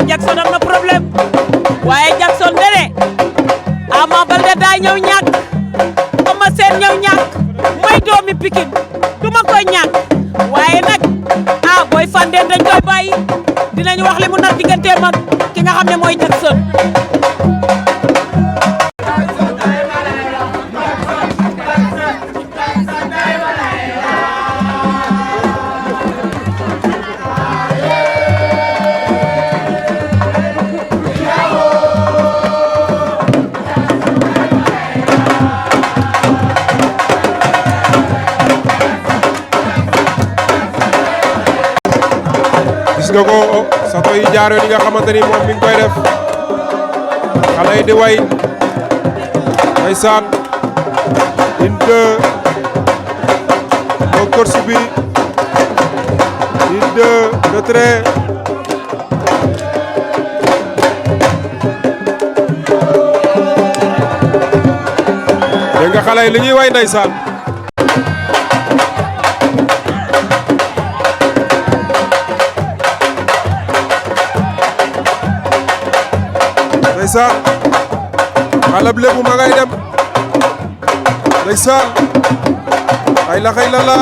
Jackson am na problème waaye Jackson dene Ama Baldé daa ñëw ñàkk Eumeu Sène ñëw ñàkk mooy doomi Pikine du ma koy ñàkk waaye nag Boy Fandène dañ koy bàyyi dinañ wax li mu nar digganteem ak ki nga xam ne mooy Jackson. gis nga ko sato yi jaar yoon yi nga xamante ni moom mi ngi koy def xale yi di way ndeysaan une deux au course bi une deux retrait dégg nga xale yi li ñuy way ndeysaan ndeysaan xalab lébu ma ngay dem ndeysaan ay la xay la la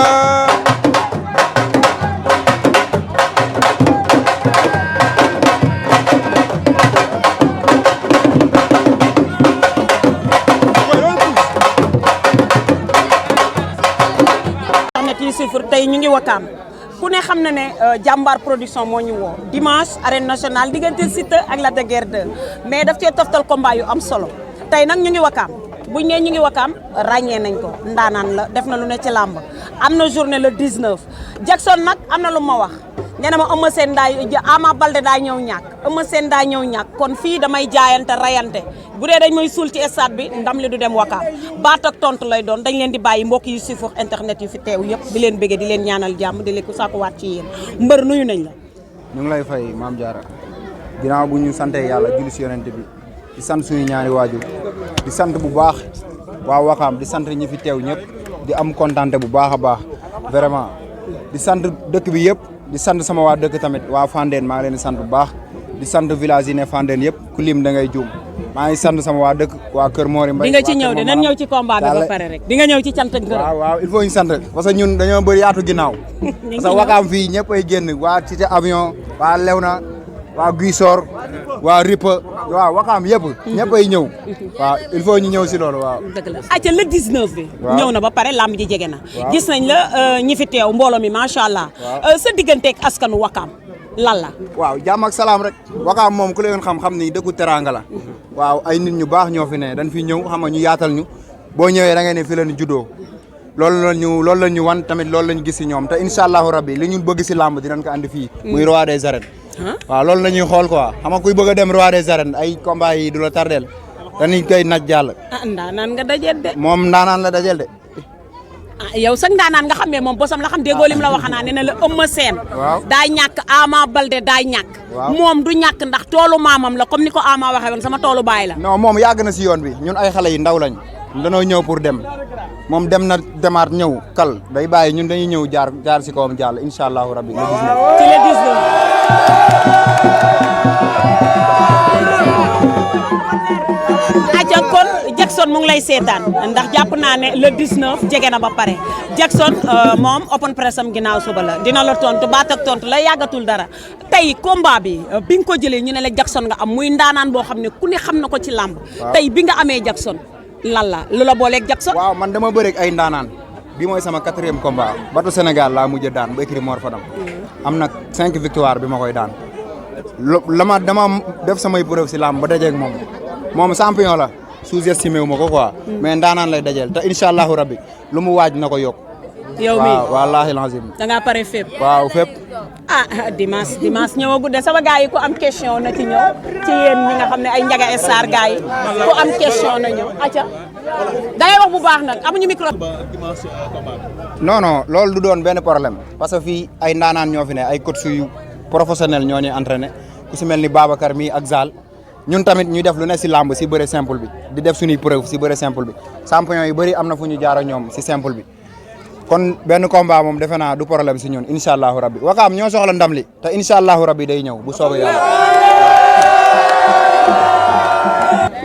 tey ñu ngi Wakaam ku ne xam na ne jàmbaar production moo ñu woo dimanche arène nationale diggante Siteu ak Lac de Guiers 2 mais daf cee toftal combat yu am solo tey nag ñu ngi Wakaam buñ ne ñu ngi Wakaam ràññee nañ ko ndaanaan la def na lu ne ci làmb am na journée le 19 Jackson nag am na lu ma wax nee na ma Eumeu Sène Ama Baldé daa ñëw ñàkk Eumeu Sène daa ñëw ñàkk kon fii damay jaayante rayante bu dee dañ may suul ci stade bi ndam li du dem Wakaam baat ak tontu lay doon dañ leen di bàyyi mbokk yi suivre internet yu fi teew yëpp di leen bëggee di leen ñaanal jàmm di leen ko sàkkuwaat ci yéen mbër nuyu nañ la. ñu ngi lay fay Mame Diarra ginnaaw bu ñu sante yàlla julli si yonent bi di sant suñu ñaari waajur di sant bu baax waa Wakaam di sant ñi fi teew ñëpp di am kontante bu baax a baax vraiment di sant dëkk bi yëpp di sant sama waa dëkk tamit waa Fandène maa ngi leen di sant bu baax di sant village yi ne Fandène yëpp ku lim da ngay juum maa ngi sant sama waa dëkk waa Kër Mori Mbaye di nga ci ñëw de nan ñëw ci combat bi ba pare rek di nga ñëw ci cant ak ngërëm waaw il faut ñu sant parce que ñun dañoo bëri yaatu ginnaaw parce que Wakaam fii ñëpp ay génn waa Cité Avion waa Léona waa Guissor waa Ripa waaw Wakaam yëpp ñëpp ay ñëw waaw il faut ñu ñëw si loolu waaw dëgg la acca le 19 bi ñëw na ba pare lamb ji jege na gis nañ la ñi fi teew mbooloo mi macha allah sa digganteeg askanu Wakaam lan la waaw jàmm ak salaam rek Wakaam moom ku leen xam ni dëkku teranga la waaw ay nit ñu baax ñoo fi ne dañ fi ñëw xam nga ñu yaatal ñu boo ñëwee da ngay ne fi la ñu juddoo loolu la ñu wan tamit loolu la ñu gis si ñoom te incha allahu rabbi li ñu bëgg si lamb dinañ ko andi fii muy roi des arènes waaw loolu la ñuy xool quoi xam nga kuy bëgg a dem roi des arènes ay combat yi du la tardeel dañuy koy naj jàll ndaanaan nga dajeel de moom ndaanaan la dajeel de yow sax ndaanaan nga xam ne moom bosam la xam déggoo lim la waxanaa ne na la Eumeu Sène daa ñàkk Ama Baldé daa ñàkk moom du ñàkk ndax toolu maamam la comme ni ko Ama waxee woon sama toolu baay la non moom yàgg na si yoon bi ñun ay xale yi ndaw lañ danoo ñëw pour dem moom dem na demaat ñëw kal day bàyyi ñun dañuy ñëw jaar si kawam jàll incha allahu rabbi le 19 ci le 19 aca kon Jackson mu ngi lay seetaan ndax jàpp naa ne le 19 jege na ba pare Jackson moom open press am ginnaaw suba la dina la tontu baat ak tontu la yàggatul dara tey combat bi bi nga ko jëlee ñu ne la Jackson nga am muy ndaanaan boo xam ne ku ne xam na ko ci làmb tey bi nga amee Jackson lan la lu la booleeg Jackson waaw man dama bëreeg ay ndaanaan bi mooy sama 4e combat batu Sénégal laa mujj daan ba écrit Mor Fadam am nag 5 victoire bi ma koy daan dama def samay preuve si làmb ba dajeeg moom champion la sous-estimé wu ma ko quoi. mais ndaanaan lay dajeel te incha allahu rabbi lu mu waaj na ko yokk. yow mi waaw wallaahi lazim. da ngaa pare fépp. waaw fépp. dimanche ñëwagut de sama gars yi ku am question na ci ñëw ci yéen ñi nga xam ne ay njaga star gars yi ku am question na ñëw acca da ngay wax bu baax nag amuñu micro. non loolu du doon benn problème parce que fii ay ndaanaan ñoo fi ne ay coach yu professionnel ñoo ñuy entraîné ku si mel ni Babacar mi ak Zal ñun tamit ñuy def lu ne si làmb si bëre simple bi di def suñuy preuve si bëre simple bi champion yu bëri am na fu ñu jaar ak ñoom si simple bi kon benn combat moom defe naa du problème si ñun incha allahu rabbi Wakaam ñoo soxla ndam li te incha allahu rabbi day ñëw bu soobee yàlla.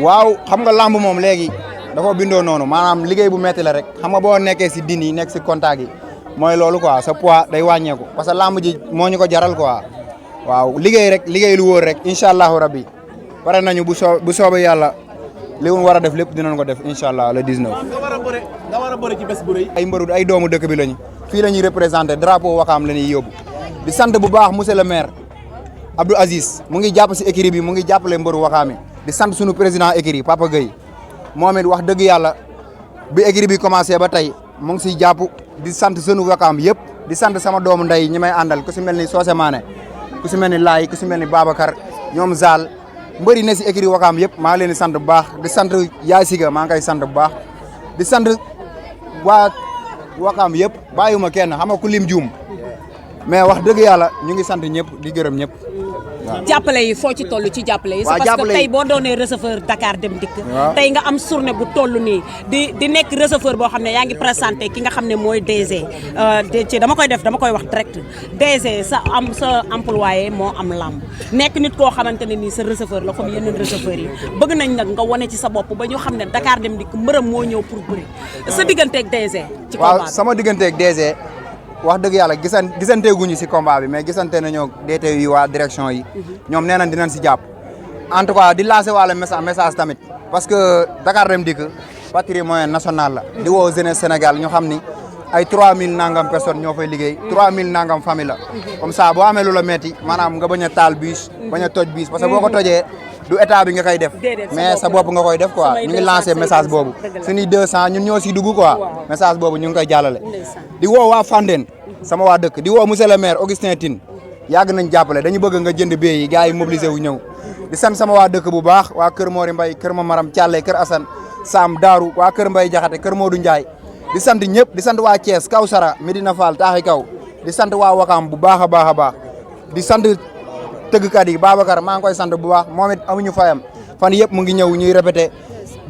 waaw xam nga làmb moom léegi dafa bindoo noonu maanaam liggéey bu metti la rek xam nga boo nekkee si din yi nekk si contact yi mooy loolu quoi sa poids day wàññeeku parce que làmb ji moo ñu ko jaral quoi waaw liggéey lu wóor rek incha allahu rabbi pare nañu bu soobee yàlla li mu war a def lépp dinañ ko def incha allah le 19. nga war a bëre ci bés bu rëy. ay mbëru ay doomu dëkk bi lañu fii la ñuy représenté drapeau Wakaam la ñuy yóbbu di sant bu baax monsieur le maire Abdou Aziz mu ngi jàpp si écurie bi mu ngi jàppale mbëru Wakaam yi di sant sunu président écurie Papa Gueye moom it wax dëgg yàlla bi écurie bi commencé ba tey mu ngi siy jàpp di sant sunu Wakaam yëpp di sant sama doomu ndey ñi may àndal ku si mel ni Socé Mané ku si mel ni Laay ku si mel ni Babacar ñoom Zal mbëri ne si écurie Wakaam yëpp maa ngi leen di sant bu baax di sant Yaay Siga maa ngi koy sant bu baax di sant waa Wakaam yëpp bàyyiwuma kenn xam nga ku lim juum mais wax dëgg yàlla ñu ngi sant ñëpp di gërëm ñëpp. jàppale yi foo ci toll ci jàppale yi. waaw c'est parce que tey boo doonee receveur Dakar Dem Dikk. tey nga am journée bu toll nii di nekk receveur boo xam ne yaa ngi présenté ki nga xam ne mooy DG. ci dama koy wax direct DG sa employé moo am lamb nekk nit koo xamante ne nii sa receveur la comme yeneen receveurs yi bëgg nañ nag nga wane ci sa bopp ba ñu xam ne Dakar Dem Dikk mbërëm moo ñëw pour bëri sa digganteeg DG. ci combat bi waaw sama digganteeg DG. wax dëgg yàlla gisanteeguñu si combat bi mais gisante nañoo DT yi waa direction yi ñoom nee nañ dinañ si jàpp en tout cas di lancer wàlla message tamit parce que Dakar Dem Dikk patrimoine national la di woo jeunesse Sénégal ñu xam ni ay 3000 nangam personnes ñoo fay liggéey 3000 nangam famille la comme ça boo amee lu la metti maanaam nga bañ a taal bus bañ a toj bus parce que boo ko tojee du état bi nga koy def mais sa bopp nga koy def quoi ñu ngi lancé message boobu suñuy 200 ñun ñoo si dugg quoi message boobu ñu ngi koy jàllale di woo waa Fandène sama waa dëkk di woo monsieur le maire Augustin Tine yàgg nañ jàppale dañu bëgg nga jënd bee yi gars yi mobilisé wu ñëw di sant sama waa dëkk bu baax waa kër Mori Mbay kër Ma Maram Thialé kër Assane Sam Daaru waa kër Mbay Jaxate kër Modou Ndiaye di sant ñëpp di sant waa Thiès Kawsara Medina Fall Taaxi Kaw di sant waa Wakaam bu baax a baax di sant tëggkat yi Babacar maa ngi koy sant bu baax moom it amuñu fayam fan yëpp mu ngi ñëw ñuy répété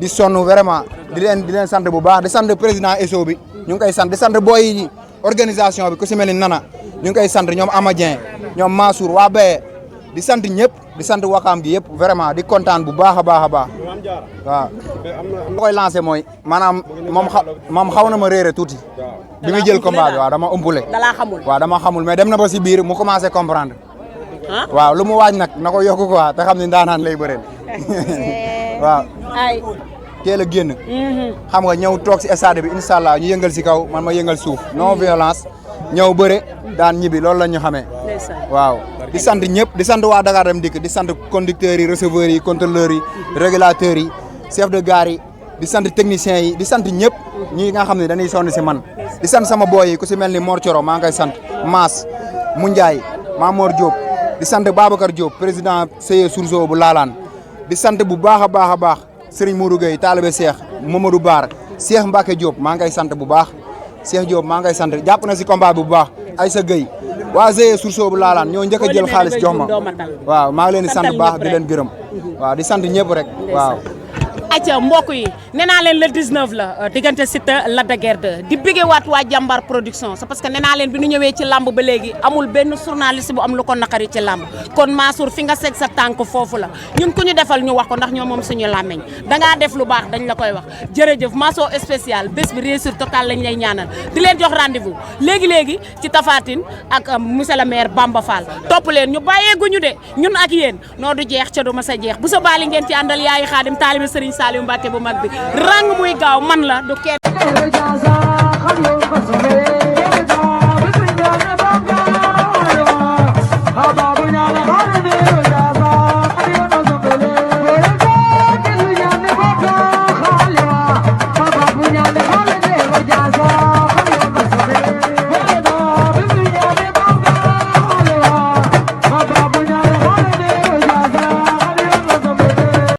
di sonn vraiment di leen sant bu baax di sant président ESO bi ñu ngi koy sant di sant booy organisation bi ku si mel ni Nana ñu ngi koy sant ñoom Amadien ñoom Mansour waa Baye di sant ñëpp di sant Wakaam gi yëpp vraiment di kontaan bu baax a baax waaw. ma koy lancé mooy maanaam moom xaw na ma réere tuuti. bi muy jël combat bi waaw dama umpule. waaw dama xamul mais dem na ba si biir mu commencé comprendre. waaw lu mu waaj nag na ko yokku quoi te xam ne ndaanaan lay bëreel. waaw. teel a génn. xam nga ñëw toog si stade bi incha allah ñu yëngal si kaw man ma yëngal suuf non violence ñëw bëre daan ñibbi loolu la ñu xamee. waaw di sant ñëpp di sant waa Dakar Dem Dikk di sant conducteurs yi receveurs yi contrôleurs yi régulateurs yi chef de gare yi di sant techniciens yi di sant ñëpp ñi nga xam ne dañuy sonn si man di sant sama boy yi ku si mel ni Mor Thioro maa ngi koy sant Maas Mu Ndiaye Mamor Diop di sant Babacar Diop président Seye Sourzo bu Laalaan di sant bu baax a baax Serigne Mourou Gueye Talibé Cheikh Mamadou Baar Cheikh Mbacke Diop maa ngi koy sant bu baax Cheikh Diop maa ngi koy sant jàpp na si combat bi bu baax Aïssa Gueye waa Seye Sourzo bu Laalaan ñoo njëkk a jël xaalis jox ma waaw maa ngi leen di sant bu baax di leen gërëm waaw di sant ñëpp rek waaw. acca mbokk yi nee naa leen le 19 la diggante Siteu Lac de Guiers 2 di bëggee waat waa jàmbaar production c'est parce que nee naa leen bi ñu ñëwee ci lamb ba léegi amul benn journaliste bu am lu ko naqari ci lamb kon Mansour fi nga seg sa tànk foofu la ñun ku ñu defal ñu wax ko ndax ñoo moom suñu làmmeñ dangaa def lu baax dañ la koy wax jërëjëf mention spéciale bés bi réussir total lañ lay ñaanal di leen jox rendez-vous léegi ci Tapha Tine ak monsieur le maire Bamba Fall topp leen ñu bàyyeeguñu de ñun ak yéen noo du jeex ca du ma sa jeex bu sa baali ngeen ci àndal yaayi Xaadim taalibe Serigne Saliou Mbacké bu mag bi rang muy gaaw man la du kenn